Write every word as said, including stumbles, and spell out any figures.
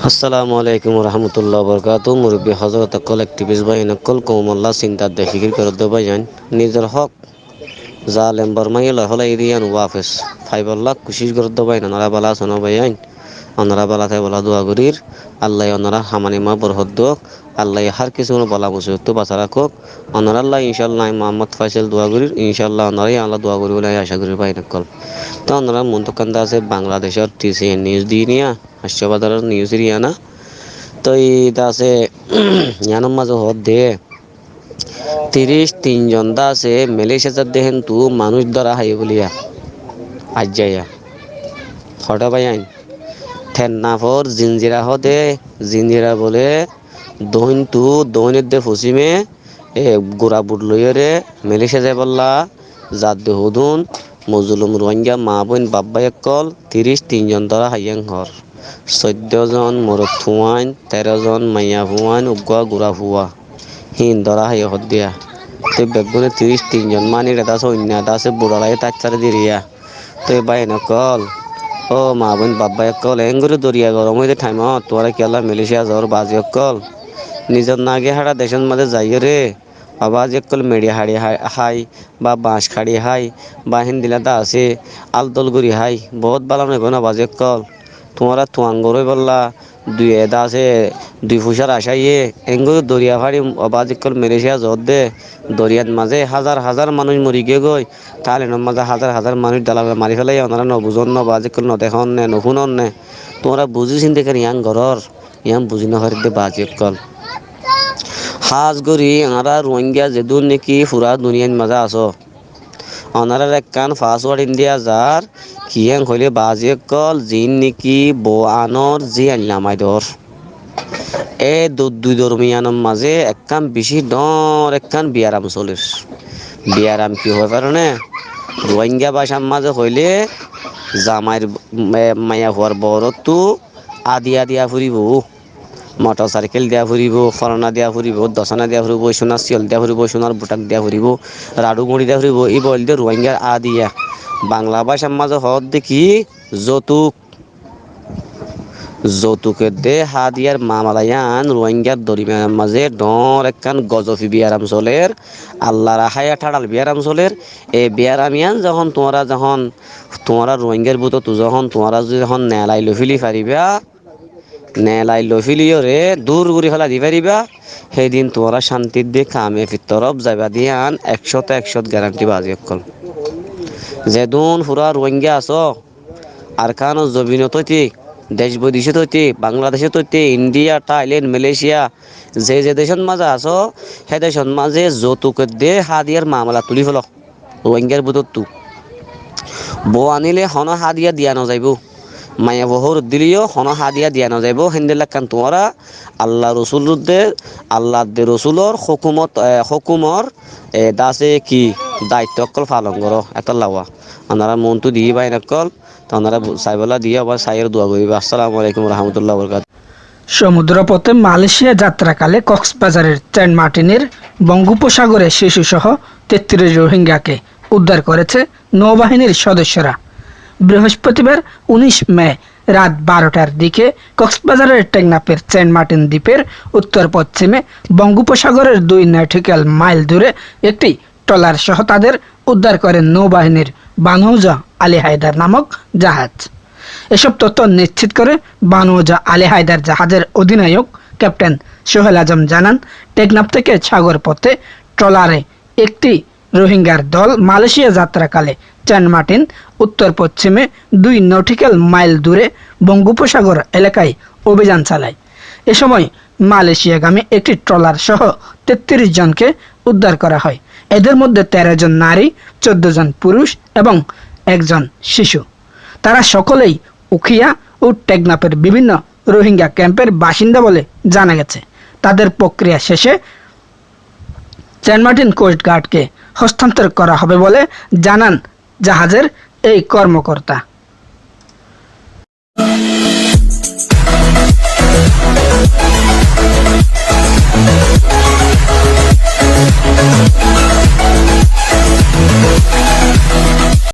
Assalamu alaikum warahmatullahi wabarakatuhu. Murubbi hozorot okkol, activist báiyain okkol, koumolla sinta de fikir goródde báiyain, nizor hók zalem Bormaye loi félaiye de yián wafes faibolla kucíc goródde báiyain, onora bála asó né báiyain? Onora bála táibolla dua gorír. Allaye onorar hamani ma borhot douk. Allaye hár kisímor bála musibottu basai rakók. Onorálla incálla añí Muhammod Faisal dua gorír. Incálla onorálla dua goríbou buli añí acá gorír báiyain okkol. Te onorar muúntu ekkán de asé Bangladecór T C N news diyé niya. Haccó bazaror news iyán. Toi de asé, yiánor mazé hoódde tiríc tin zon de asé Malaysia zar de héntu manúic dóra háiye bóliya. Aijja ya. Hoçé báiyain? Tennafor Jinjira hoóde, Jinjira bóle doóintu, doóinor de fosíme, e, gura but loiyóre Malaysia zaibólla zadde hodún, mozulum Ruáinga maa bóin baf bái ókkol tiríc tin zon dóra háiye hoór. Soiddó zon morot fuain, teró zon maiya fuain, uggúa gura fua. Híin dóra háiye hoódde ya. Te beggúne tiríc tin zon mani re de asé oinno de asé buçalaiyé táit fare diriya. Te báiyain okkol, ó maa bóin baf bái ókkol, eéngorí doriya gorom óiye de thaimot tuáñra kiyólla Malaysia zoór baázi ókkol? Nizor nagi hára decót mazé zaiyóre, ó baázi ókkol, meçi haçi hái, hái, ba bañc haçi hái, ba héndilla de asé, ál dól gorí hái, boóut bála noóibo né ó baázi ókkol? Tuáñra tuañgor óibolla dui e de asé, dui fucár acáiye, eéngorí doriya fari ó baázi ókkol Malaysia zoódde, doriyat mazé házar házar manúic mori giyé goi, Thailandor mazé házar házar manúic dalale mari félaiye, onorá nobuzón né, baázi ókkol nodehón né, nofúnon né? Tuáñra buzí sintí kiyólla yián gorór, yián buzí nofaridde baázi ókkol. Hás gorí añára Ruáinga zedún néki fura duniyait mazé asó, onorár ekkán password in diya zar, kiyén hoilé baázi ókkol, ziín néki bou anor zíain lamai dór. E du-, dui dormiyanor mazé ekkán bicí dhoóñr ekkán biyaram solér. Biyaram ki hoi faro né? Ruáinga bácar mazé hoilé zamair, e, maiyafuar bouróttu adiya diya foribóu. Motor saikel diya foribóu, fólana diya foribóu, dosana diya foribóu, cúnar siyol diya foribóu, cúnar buthak diya foribóu, raçu guñçi diya foribóu. Íba óilde Ruáingar adiya. Bangla bácar mazé hoódde ki? Zoutuk. Zoutuk edde hádiyar mamala yián Ruáingar dormiyanor mazé dhoóñr ekkán gozofi biyaram solér, Allar háiya tháçal biyaram solér. E biyaram yián zehón tuáñra, zehón tuáñra Ruáingar bútottu zehón tuáñra zodi zehón neelai loi féli faribá, neelai loi féliyóre dúr gorí félai di faribá, hédin tuáñra cántir de kamiyabir torof zaiba de yián ekcót ekcót garanti baázi ókkol. Zedún fura Ruáinga asó, Arkanor zobinot óite, dec bidecót óite, Bangladecót óite, Indiya, Thailand, Malaysia, ze ze decót mazé asó, hé decót mazé zoutuk edde hádiyar mamala tulí félo. Ruáingar bútottu bou aníle honó hádiya diya nozaibóu. Maiyafua hóorot dileyó honó hádiya diya nozaibóu. Héndilla ekkán tuáñra Allar Rosul de, Allar de Rosulor hókumot, e, hókumor, e, de asé ki, daitto ókkol falon goró. Etólla uwá onorá muúntu diyí báiyain ókkol, te onorá bu-, saibólla diyí, abar saiyóre dua goríba. Assalamu alaikum warahmatullahi wabarakatuhu. সমুদ্রপথে মালয়েশিয়া যাত্রাকালে কক্সবাজারের সেন্ট মার্টিনের বঙ্গোপসাগরে শিশুসহ তেত্রিশ রোহিঙ্গাকে উদ্ধার করেছে নৌবাহিনীর সদস্যরা। বৃহস্পতিবার উনিশ মে রাত বারোটার দিকে কক্সবাজারের টেকনাফের সেন্ট মার্টিন দ্বীপের উত্তর পশ্চিমে বঙ্গোপসাগরের দুই নটিক্যাল মাইল দূরে একটি ট্রলার সহ তাদের উদ্ধার করেন নৌবাহিনীর বানৌজা আলী হায়দার নামক জাহাজ। এসব তথ্য নিশ্চিত করে বানৌজা আলী হায়দার জাহাজের অধিনায়ক ক্যাপ্টেন সোহেল আজম জানান, টেকনাফ থেকে সাগর পথে ট্রলারে একটি রোহিঙ্গার দল মালয়েশিয়া যাত্রাকালে সেন্ট মার্টিন উত্তর পশ্চিমে দুই নটিক্যাল মাইল দূরে বঙ্গোপসাগর এলাকায় অভিযান চালায়। এ সময় মালয়েশিয়াগামী একটি ট্রলার সহ তেত্রিশ জনকে উদ্ধার করা হয়। এদের মধ্যে তেরো জন নারী, চোদ্দ জন পুরুষ এবং একজন শিশু। তারা সকলেই উখিয়া ও টেকনাফের বিভিন্ন রোহিঙ্গা ক্যাম্পের বাসিন্দা বলে জানা গেছে। তাদের প্রক্রিয়া শেষে সেন্ট মার্টিন কোস্ট গার্ডকে হস্তান্তর করা হবে বলে জানান জাহাজের এই কর্মকর্তা।